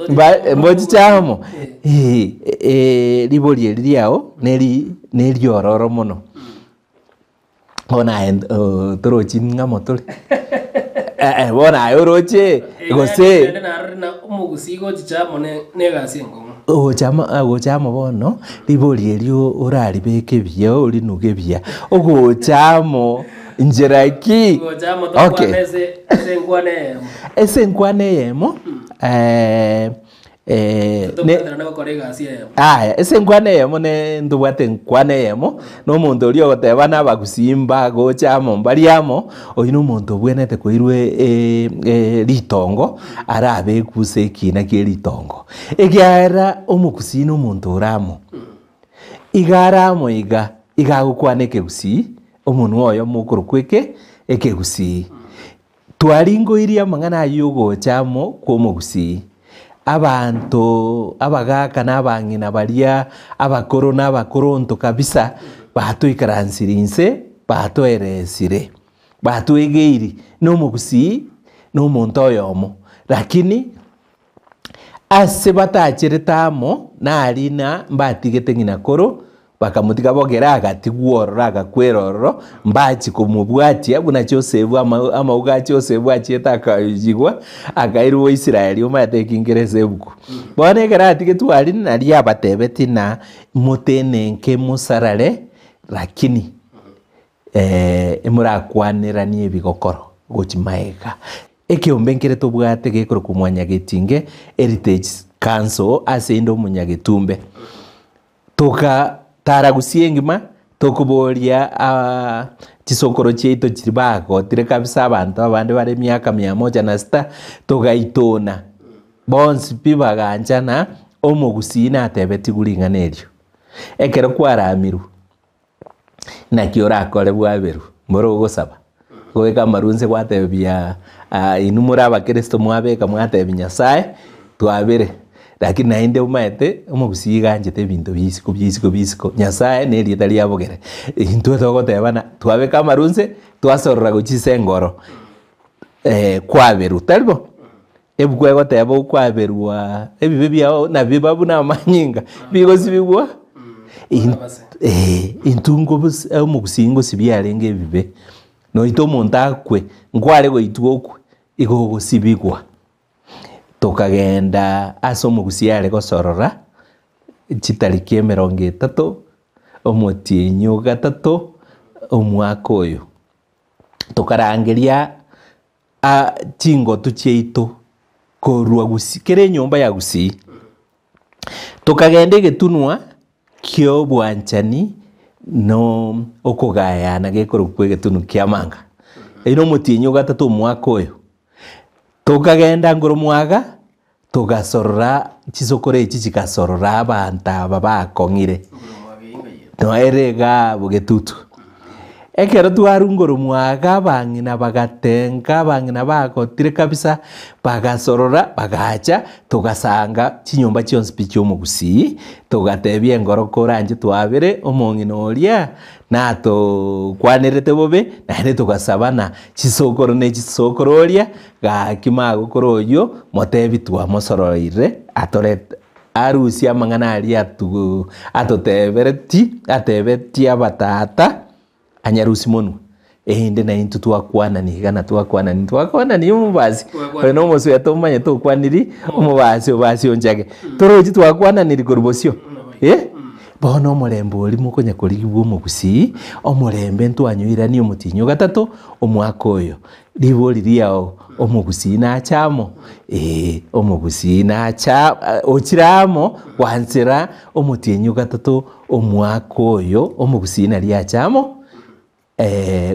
mba mbochiche amo eh ribori eri riao neri neriororo mono. Bono aye torochi ng'amo tore eh bono aye oroche gose. Naende narorire na omogusii gochicha amo ne negasi enkong'u. Ogocha amo agocha amo bono, ribori erio oraribeke buya orinuge buya, ogocha amo nchera ki? Gocha amo Okay. tokwane ase ase enkwana eyemo. Ase enkwana eyemo ne Tokobwaterana gokora egasi eyemo. Aya, ase enkwana eyemo ne ntobwate enkwana eyemo, na omonto oria ogoteba na abagusii mbagocha amo mbari amo, oyio na omonto obwenerete koirwa ritongo, arabekwe ase ekina kia ritongo. Ekiagera omogusii na omonto ore amo, iga are amo iga, iga agokwana ekegusii, omonwa oyomo okorokwa eke, ekegusii. Twaringoirie amang'ana ayio ogocha amo kw'omogusii, abanto abagaka na abang'ina baria abakoro na abakoronto kabisa batoikaransire inse batoeresire, batwegeiri na omogusii na omonto oyomo. Lakini Ase batacherete amo narina mbatigete ng'ina koro, bakamotiga bogere agatigwa ororo agakwera ororo, mbachia komobwatia buna Josefu ama amauga a Josefu achiete akaiyigwa akairwa Israeli omanyete ekingere ase ebuku. Bono ekero atigetwe aria nario abatebetie ng'a motenenke mosarare lakini Emorakwaneranie ebigokoro gochia magega. Ekeombe nkere tobwate gekorokwa Mwanyagetinge Heritage Council ase inde omonyagetumbe. Toka tara gusii engima tokoboria chisokoro chiaito chiria bagotire kabisa abanto abande bare emiaka mia moja na sita togaitona bonsi pi baganchana omogusii natebetigwe ring'ana erio. Ekero kwaramirwe. Naki orakore bwaberwe? Mboro ogosaba, gobeka amarwa inse gwatebia inwe more abakristo mwabeka mwatebia Nyasaye twabere. Lakini naende omanyete omogusii iga anchete ebinto bia isiko bia isiko bia isiko, Nyasaye na erieta ria bogere. Intwe togotebana twabeka amarwa inse twasorora gochia ase engoro kwaberwa, tari bo? Ebuku egoteba okwaberwa ebibe biao nabiba buna amanyinga bigosibigwa intwe nkobos omogusii ngosibia arenge ebibe, noita omonto akwe, nkware goitwa okwe, igo ogosibigwa. Tokagenda ase omogusii are gosorora chitariki emerongo etato, omotienyi o gatato, omwaka oyo. Tokarangeria A chingotu chiaito korwa Gusii, kera enyomba ya Gusii, tokagenda egetunwa ki'obwanchani na okogayana gekorokwa egetunu ki'amanga. Eyio nomotienyi o gatato omwaka oyo. Tokagenda nkoro mwaga, togasorora chisokoro echi chigasorora abanto aba bakong'ire. Noere igaa bogetutu. Ekero twarungorwa mwaga abang'ina bagatenga, abang'ina bagotire kabisa, bagasorora, bagacha, togasanga chinyomba chionsi pi chi'omogusii, togatebia engoro koranche twabere omong'ina oria, natokwanerete bobe, naende togasabana chisokoro ne chisokoro oria, gaki magokora oyio, motebi twamosoroire atorete arusie amang'ana aria atu atotebereti atebetie abatata, anyarusie monwe, erinde naintwe twakwanani iga na twakwanani twakwanani omobasi, oyo na omosweta omanyete okwaniri omobasi obasi onchage, torochi twakwananiri korwa bosio eh? Bono omorembe oria mokonya korigigwa omogusii, omorembe ntwanyoiranie omotienyi ogatato, omwaka oyo. Ribori riao, omogusii nache amo? Ee, omogusii nache ochire amo gwanchera omotienyi ogatato omwaka oyo, omogusii naria ache amo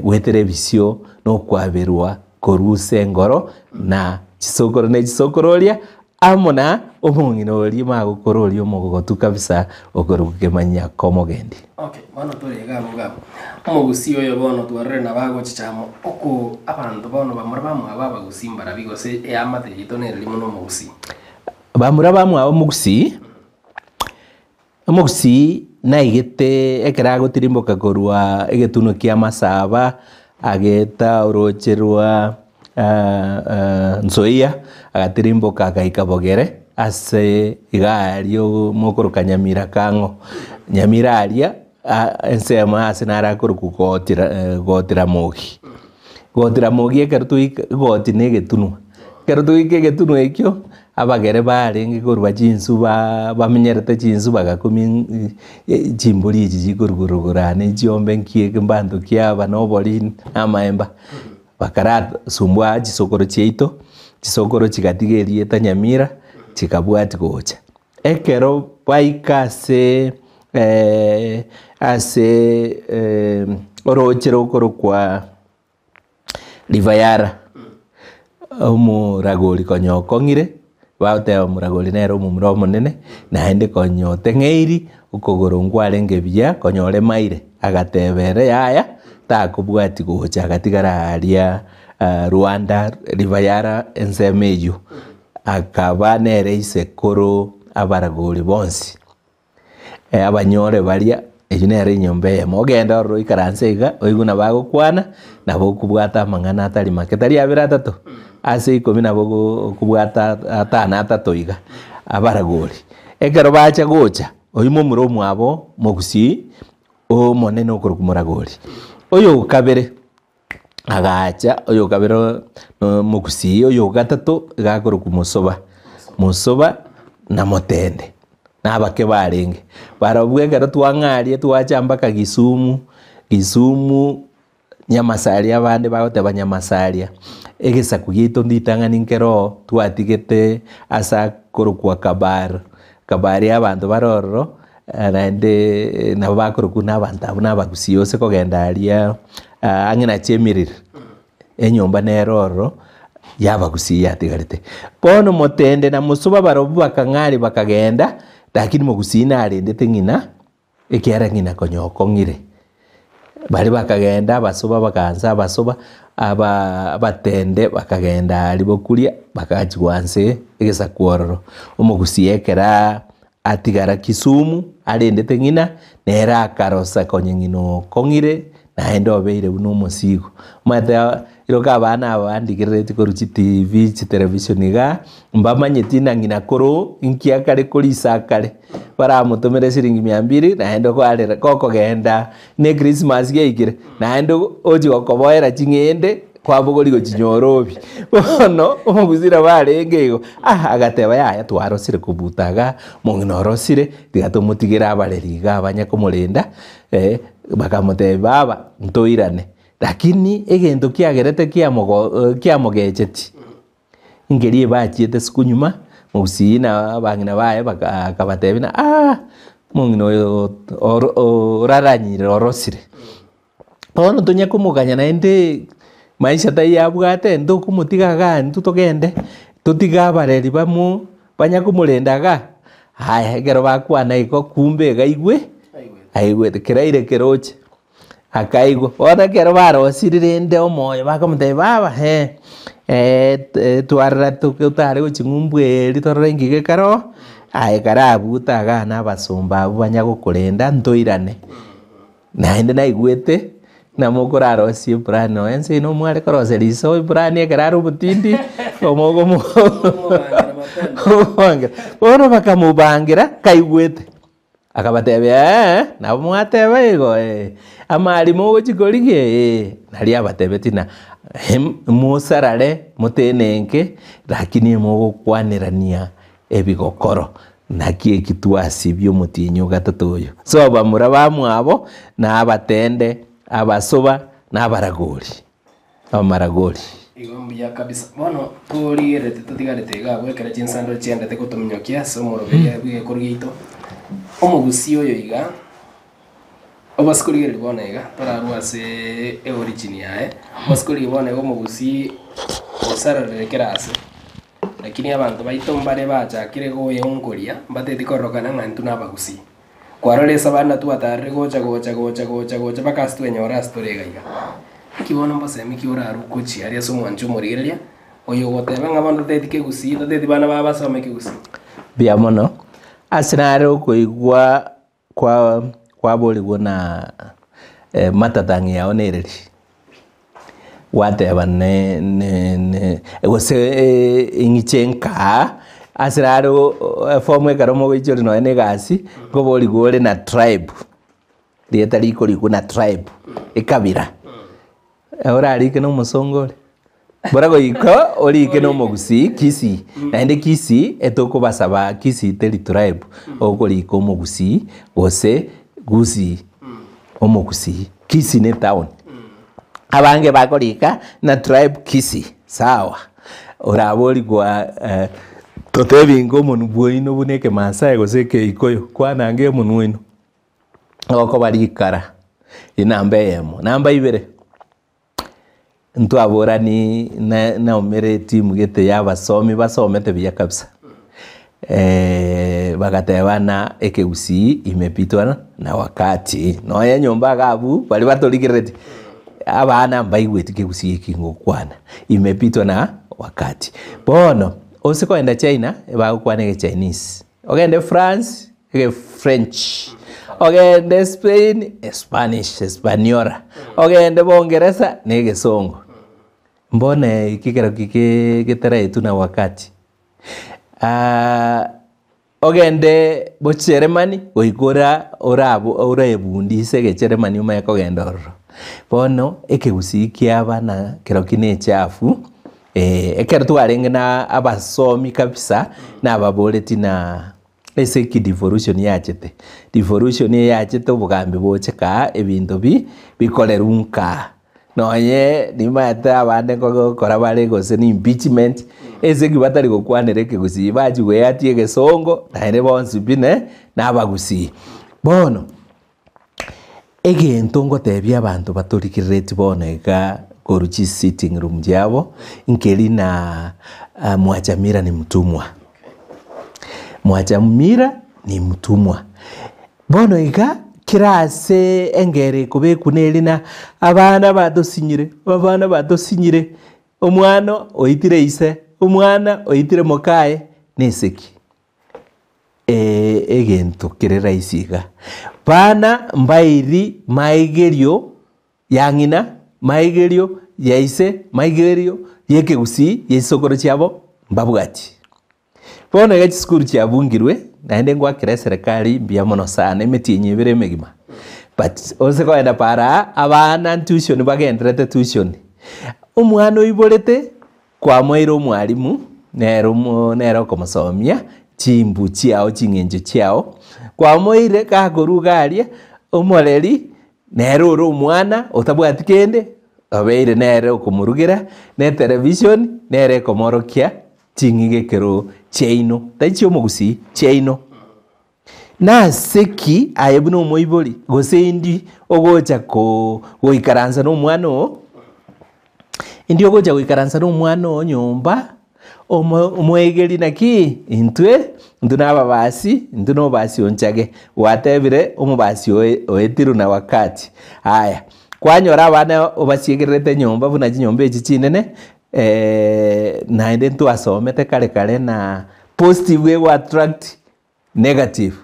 goetera ebisio na okwaberwa korwa ase engoro na chisokoro ne chisokoro oria amo na omong'ina oria magokora oria omogotu kabisa okorokwa kemanyia komogendi. Okay, bono tore iga abwo iga abwo. Omogusii oyo bono twarorire nabo agochicha amo, oko abanto bono bamura bamwabo abagusii mbarabi gose eamate yaito nere rimo na omogusii. Bamura bamwabo omogusii, omogusii naigete ekero agotirimboka korwa egetunwa kia Masaba, ageta oroche rwa Nzoia, agatirimboka agaika Bogere ase iga aria mokoroka Nyamira Kang'o. Nyamira aria ensemo ase naro akorokwa Gotira Gotiramogi. Gotiramogi ekero twaika goti na egetunwa, ekero twaika egetunwa ekio, abagere barenge korwa chinsu ba bamenyerete chinsu bagakumia chimbori echi chikorwa rogoro aa ne chiombe nki eke mbanto ki aba na obori na amaemba. Bakarasumbua chisokoro chiaito, chisokoro chigatiga erieta Nyamira, chikabwati gocha. Ekero baika ase ase oroche rokorokwa River Yara, omoragori konya okong'ire, bagoteba omoragori nere omomura omonene, naende konya oteng'eiri, okogoro nkwarenge buya, konya oremaire, agateba ere yaya, takobwati gocha agatigara aria Rwanda River Yara ensemo eywo. Akaba nere isekoro abaragori bonsi, abanyore baria, eyio nere enyomba eyemo. Ogende ororo oikaranse iga, oigwe nabo agokwana, nabo okobwata amang'ana atari make, tari abere atato, ase ikomi nabo okobwata atano atato iga, abaragori. Ekero bacha gocha, oyio momura omwabo mogusii, omonene okorokwa moragori. Oyo okabere. Agacha oyo okabere omogusii, oyo ogatato iga akorokwa mosoba, mosoba na motende, na abake barenge. Barobwo ekero twang'aria twacha mpaka Kisumu, Kisumu Nyamasaria abande bagoteba Nyamasaria, egesaku giaito ritang'ani nkere oo twatigete ase akorokwa Kabar, Kabari abanto bare ororo. Naende nabo bakorokwa buna abanto abwo na abagusii gose kogenda aria ang'e na Chemiriri, enyomba nere ororo ya abagusii yatigarete. Bono motende na mosoba barobwo bakang'aria bakagenda, lakini mogusii narendete ng'ina, ekiagera ng'ina konya okong'ire. Baria bakagenda abasoba bakaansa abasoba, aba abatende bakagenda aria bokuria, bakachigwa nse egesaku ororo. Omogusii ekera atigara Kisumu arendete ng'ina, nere akarosa konya ng'ina okong'ire naende obeire buna omosigo. Omanyete iroka abana aba bandigerereti korwa chitivi, chitelevisheni igaa, mbamanyeti ng'a ng'ina koro inki akare korisa akare, baramotomere shilingi mia mbili naende kwarera gokogenda ne echristmas yaikire, naende ochia gokoboera ching'ende kwabogoria gochinyora obi. Bono omogusii nabo arenge igo, ah agateba yaya twarosire kobuta igaa, omong'ina orosire, tiga tomotigere abareri igaa abanye komorenda, bakamotebia baba ntoirane. Lakini egento kiagerete kiamogo kiamogecheti, nkeria ebachiete siku nyuma, mogusii na abang'ina baye baka akabatebia ng'a aah, omong'ina oyo oro oraranyire orosire. Bono tonya komoganya naende maisha taiyo abwate ntokomotiga igaa intwe togende, totige abareri bamo banya komorenda igaa. Aya ekero bakwana igo kumbe iga aigwe, aigwete keraire keroche. Akaigwa. Bono ekero barosirie rende omoyo bakamotebia baba eh, twarora totare gochia ng'umbu eria torore nki gekare oo, aye kare abwo otagane abasomba abwo banya gokorenda ntoirane. Naende naigwete ng'a mokorarosie eplan nonya inse ino mware koroseria iso eplan ekero are omotindi, omogomo omobangera. Bono bakamobangera kaigwete, akabatebia eeh, nabo mwateba igo eh, amari mogochia korigia eh, naria abatebetie ng'a mosarare motenenke lakini mogokwanerania ebigokoro. Naki eki twasibia omotienyi o gatato oyo? So abamura bamwabo, na abatende, abasoba, na abaragori, abamaragori. Igo mbuya kabisa. Bono torigererete totigarete iga abwo ekero chinsando chiendete gotominyokia ase omoroberi bw'egekoro giaito. Omogusii oyo iga, obase korigereria bono iga, torarwe ase eorigin yaye, obase korigereria bono iga omogusii osararire kera ase. Lakini abanto baito mbare bachakire goyeonkoria, mbateti kororokana ng'a intwe nabagusii. Kwarora esabari natwatarire gocha gocha gocha gocha gocha mpaka ase twenyore ase tore iga iga. Naki bono mbosemi ki orarwe gochia aria ase omwancho omorigereria, oyo ogoteba ng'a bono toteti kegusii, toteti bana babo basome kegusii. Mbuya mono, ase nare okoigwa kwa kwaborigwe na matatang'i yao nereri, gwateba ne ne ne gose ing'iche nkaa ase nare efomu ekero mogoichoria nonye na egasi, nkoborigwe ore na tribe, rieta rikorikwa na tribe, ekabira. Orarike na omosongo ore? Bora goika orike na omogusii Kisii, naende Kisii etokobasaba Kisii teri tribe, okorika omogusii gose Gusii, omogusii. Kisii ne etown. Abange bakorika na tribe Kisii, sawa. Oraborigwa totebi inga omonwe bwoino buna ekemasai gose ekeikoyo, kwana ange omonwe oino. Okoba rikara rinamba eyemo. Namba ibere, ntwaborani na naumire etimu gete ya abasomi basomete buya kabisa, bagateba ng'a ekegusii imepitwa na wakati, nonya enyomba iga abwo baria batorigereretie, abana mbaigweti kegusii eki ngokwana, imepitwa na wakati. Bono, ase kogenda China, ebagokwana egechinese, ogende France. Egefrench, ogende Spain, Espanish, Espaniola, ogende Bongeresa, na Egesongo. Mbono eki ekero kike getaraetwe na wakati. Ogende Bocheremani, goika ora orabo oraebundise Egecheremani omanye kogenda ororo. Bono, ekegusii kiaba na kerokio na echafu, ekero twarenge na abasomi kabisa, nababoretie na. Ase eki devolution yachete? Devolution eyachete obogambi boche kaa ebinto bi bikorerwe nkaa. Nonye nimaete abande nkogokora bare gose ni impeachment, ase eki batari gokwanera ekegusii bachia goeatia egesongo naende bonsi pi ne na abagusii. Bono, egento ngotebia abanto batorigereretie bono iga korwa chi sitting room chiabo, nkeri na mwachamira ni mtumwa. Mwachamira ni mtumwa. Bono iga kera ase engero ekobekwa neri na abana batosinyire, abana batosinyire, omwana oitire ise, omwana oitire mokaye, neseki. Egento kere rahisi iga, bana mbairi maigerio ya ng'ina, maigerio ya ise, maigerio y'ekegusii ya chisokoro chiabo mbabwati. Bono iga chisukuru chiabungirwe, naende ngoakera eserekari mbuya mono sana emetienyi ebere emegima, but ase kogenda para aa, abana tuition bagenderete tuition, omwana oiborete kwamoeire omwalimu, nere omo nere okomosomia chimbu chiao ching'encho chiao, kwamoeire gakorwa iga aria, omoreri Nere ore omwana otabwati kende, obeire nere okomorugera, na etelevishoni nere ekomorokia ching'ige ekero chiaino, tari chi'omogusii, chiaino. Nase ki aye buna omoibori, gose indi ogocha ko goikaransa nomwana oo, indi ogocha goikaransa nomwana oo nyomba, Omo omoegeri naki? Intwe, intwe nababasi, intwe nobasi onchage. Gwatebire omobasi oe oetirwe na wakati. Aya. Kwanyora abana obasiegererete nyomba buna chinyomba echi chinene, naende ntwasomete kare kare na positive ego attract negative.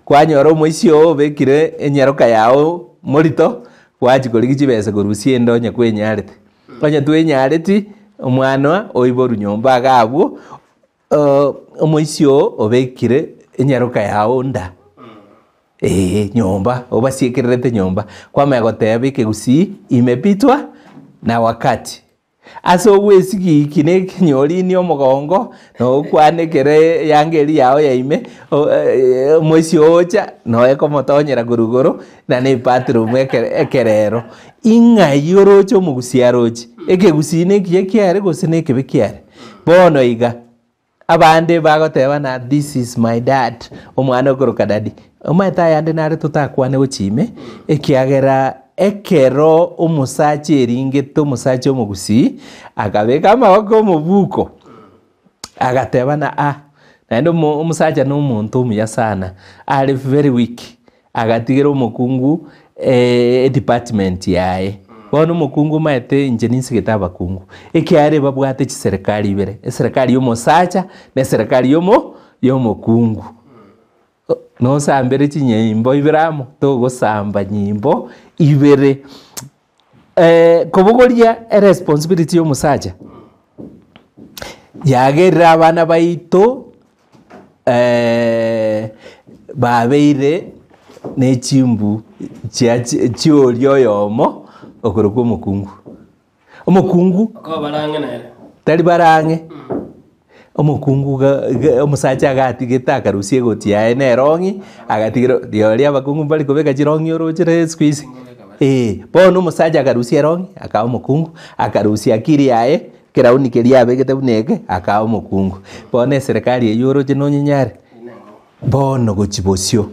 Kwanyora omoisia oo obekire enyaroka yago morito, gwachia korigia chibesa korusia ende onye kwenyarete. Onye twenyareti, omwana oiborwe nyomba iga abwo, omoisia oo obekire enyaroka yago nda, eeh nyomba, obasiekererete nyomba. Kwamanya goteba ekegusii imepitwa na wakati. Ase ogwesigia na ekenyorini omogongo, na okwane ekero eyanga eria yao ya ime, omoisia ocha, noe komotonyera korwa igoro, na ne ebathroom ekere ekerero. Ing'ai oroche omogusii aroche? Ekegusii na ekiya kiare gose na ekebe kiare? Bono iga. Abande bagoteba na this is my dad, omwana okoroka daddy. Omanyete ayande nare totakwane gochia ime, ekiagera ekero omosacha eringete omosacha omogusii, akabeka amaboko omobuko, agateba na ah, naende omo omosacha na omonto omuya sana, are very weak. Agatigera omokungu edepartment yaye. Bono omokungu omanyete inche ninsigete abakungu, ekiagera ebabwate chiserekari ibere, eserekari ya omosacha na eserekari ya omo ya omokungu. Nosambere chinyimbo ibere amo, togosamba nyimbo ibere. Kobogoria eresponsibility ya omosacha, yagerire abana baito babeire ne chimbu chia chioria oyomo okorokwa omokungu. Omokungu Okoba bare ang'e nere. tari bare ang'e, omokungu iga iga omosacha agatigete akarusia egoti yaye na erong'i, agatigera rirorio abakungu mbari kobeka chirong'i orochere siku hizi, eh. Bono omosacha akarusia erong'i, akaa omokungu, akarusia akiri yaye, ekerauni keria abegete buna eke, akaa omokungu. Bono eserekari eywo oroche nonyenyare, bono gochia bosio,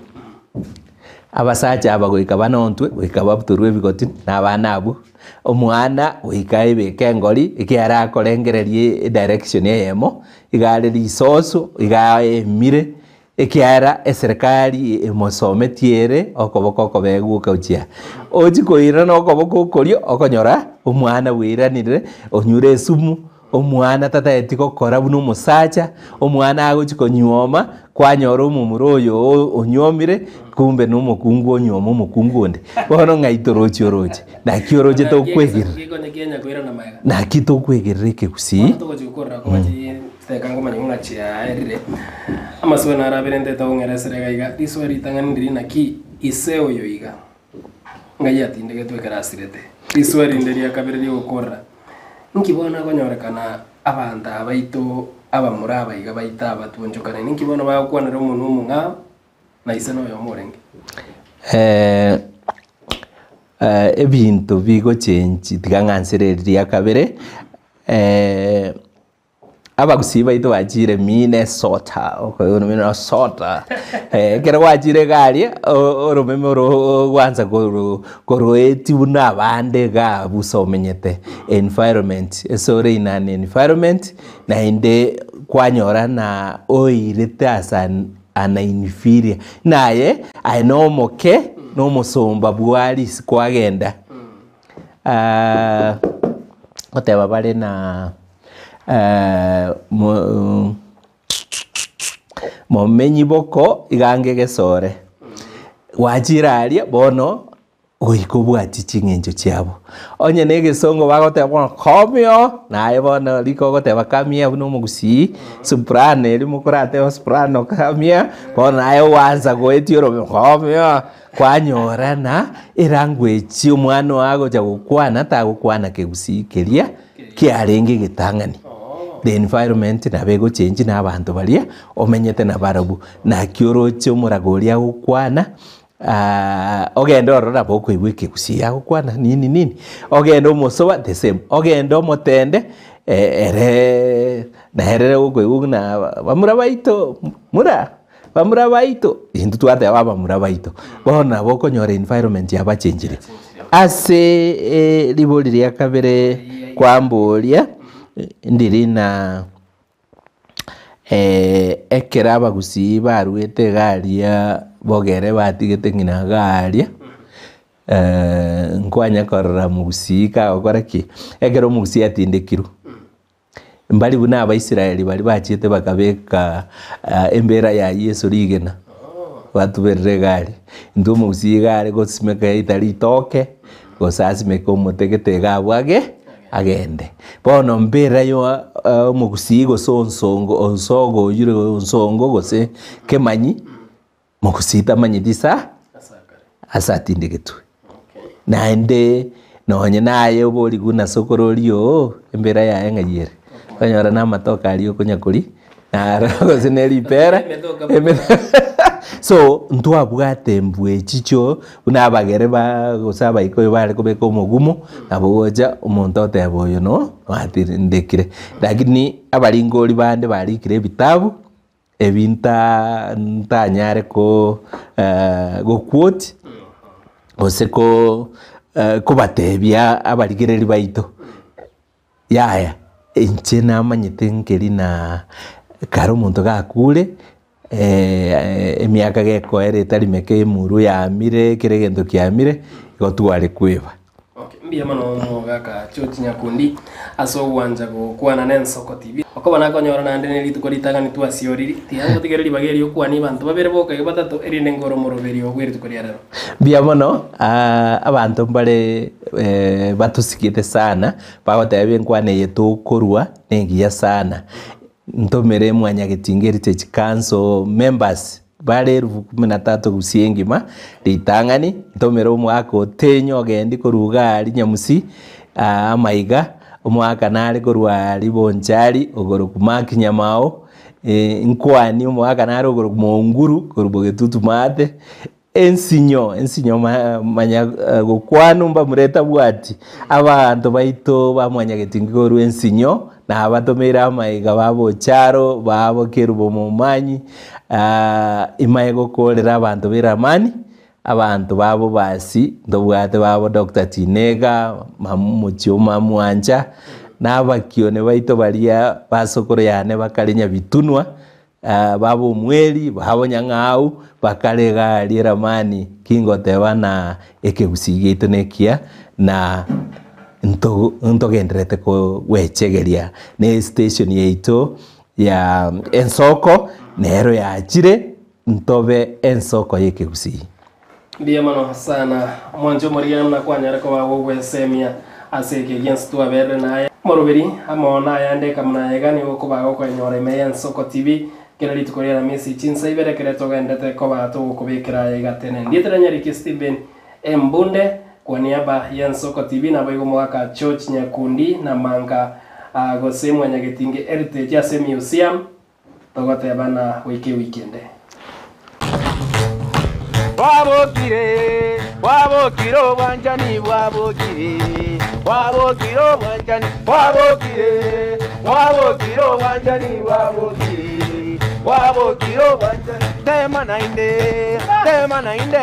abasacha aba goika banontwe, goika babutorwe ebigoti na abana abwo, omwana goika aebeke engori, ekiagera akorengereria edirection eyemo, iga are risoso, iga aemire, ekiagera eserekari emosometie ere okoboko okobe gokochia. Ochia koirana okoboko okorio, okonyora omwana bwairanire, onyure esumu, Omwana tatageti gokora buna omosacha, omwana agochia konyuoma, kwanyora omomura oyo oo onyuomire, kumbe na omokungu onyuoma omokungu onde. Bono ng'ai torochi oroche? Naki oroche Naki tokwegerera? egesaku gekonya kianya koirana magega. Naki tokwegerera ekegusii? Bono togochia gokorera koba chidakika ngomanya ng'a chiaerire. Amaswali naro abere ntete gong'eresera iga iga, riswali ritang'ani ndiri naki ise oyo iga ng'ai atindegetwe ekero asirete? Riswali rinde ria kabere rigokorera, Inki bono akonyorekana abanto aba baito abamura aba iga baito aba twonchokanani? Inki bono bagokwanera omonwa omong'ao na ise noyomo orenge? Ebinto bigochengi tiga ng'ansere eri ria kabere. Abagusii baito bachire Minnesota, Minnesota, ekero gwachire iga aria, oromeme oro gwansa koro koroeti buna abande iga abwo ase omenyete, environment, ase ore in an environment, naende kwanyora na oirete ase an an inferior, naye aye na omoke, na omosomba bwa risiko kwagenda. Goteba bare na momenyi boko iga ange gesore, gwachire aria bono goika obwati ching'encho chiabo. Onye na egesongo bagoteba bono come here, naye bono rika ogoteba come here buna omogusii, soprano eria mokoratebe soprano come here, bono naye oansa goetia orobio come here. Kwanyora na elanguage omwana oo agocha gokwana tagokwana kegusii keria kiarenge egetang'ani. The environment nabo egochengi na abanto baria omenyete nabarabwo. Naki oroche omoraga oria agokwana ogende ororo nabo okoigwa ekegusii agokwana nini nini, ogende omosoba the same, ogende omotende ere nere okoigwa buna bamura baito mura. Bamura baito, intwe twateba abamura baito, bono nabo okonyora environment yabachenchire. Ase ribori ria kabere kwamboria, ndiri na ekero abagusii barwete iga aria bogere batigete ng'ina iga aria. Nkwanya korora mogusii kagokora ki? Ekero omogusii atindekirwe, mbari buna abaisraeli baria bachiete bakabeka embera ya Yeso rigena, batuberera egari. Intwe omogusii iga are gosimeka either ritoke, gose asimeke omote gete iga abwo age agende. Bono mbera ya omogusii gose onsongo onsogo oyure onsongo gose kemanyi, Mogusii tamanyeti sa ase atindegetwe. Naende nonye naye oborigwe na sokoro oria oo, embera yaye ng'ai ere? Okonyora na amatoke aria okonya koria, naro gose ne ripera, so ntwabwate embwa echi chio buna abagere ba gose abaikoyo bare kobeka omogumo, nabo ogocha omonto oteba oyo no atindekire. Lakini abaringori bande barikire ebitabu. Ebi nta ntanyare ko goquote gose ko kobatebia abarigereria baito, yaya inche namanyete nkeri na kare omonto gakure emiaka gekoera etari meke emuru yaamire kera egento kiamire, igo tware kweba. Okay, mbuya mono omogaka George Nyakundi ase ogwancha gokwana na Ensoko TV. Okoba nakonyora naende ne rituko ritang'ani twasioriri, tiga ngotigere ribaga eri okwanie abanto babere boka iga batato erinde nkore omoroberio bwe rituko ria rero. Mbuya mono, abanto mbare batosigete sana, bagoteba enkwana eye tokorwa nengiya sana. Ntomere Mwanyagetinga Heritage Council members. Bare elufu kumi na tatu gusii engima, ritang'ani ntomere omwaka otenyo ogendi korwa iga aria Nyamusi amaiga, omwaka nare korwa aria Bonchari okorokwa Mark Nyamao, nkwanie omwaka nare okorokwa Monguru korwa Bogetutu maate, ensinyo ensinyo manya gokwanwa mbamura etabwati, abanto baito ba Mwanyagetingi korwa ensinyo. Nabatomeire amaiga ba bocharo babo Kerubo omomanyi, imaye gokoorera abanto b'Eramani, abanto ba Bobasi, ntobwate babo Doctor Tinega, mochie o Mamwancha, na abakione baito baria ba sokoro yane bakare Nyabitunwa, babo Omweri, babo Nyang'au, bakare iga aria Eramani, kingoteba na ekegusii giaito nekiya, na ntogendererete gwechegeria na estation yaito ya ensoko nero yachire ntobe ensoko y'ekegusii. Mbuya mono sana omwanchi omorigena buna kwanyare koba gogwesemia ase eke giensi twaberire naye. Omoroberi amo nayande kamuna ayaiga nigo okoba gokoenyora ime y'Ensoko TV kera rituko ria Aramisi chinsa ibere ekere togenderete koba togokobekera ayaiga tene. Ndietera Nyariki Stephen Embunde kwa niaba y'Ensoko TV naboigo omogaka George Nyakundi na Manga gose Mwanyagetinge Heritage ase Museum togotebana goika ewiki ende. Bwabokire, bwabokire obwanchani bwabokire, bwabokire obwanchani bwabokire, bwabokire obwanchani bwabokire, bwabokire obwanchani. Tema naende, tema naende.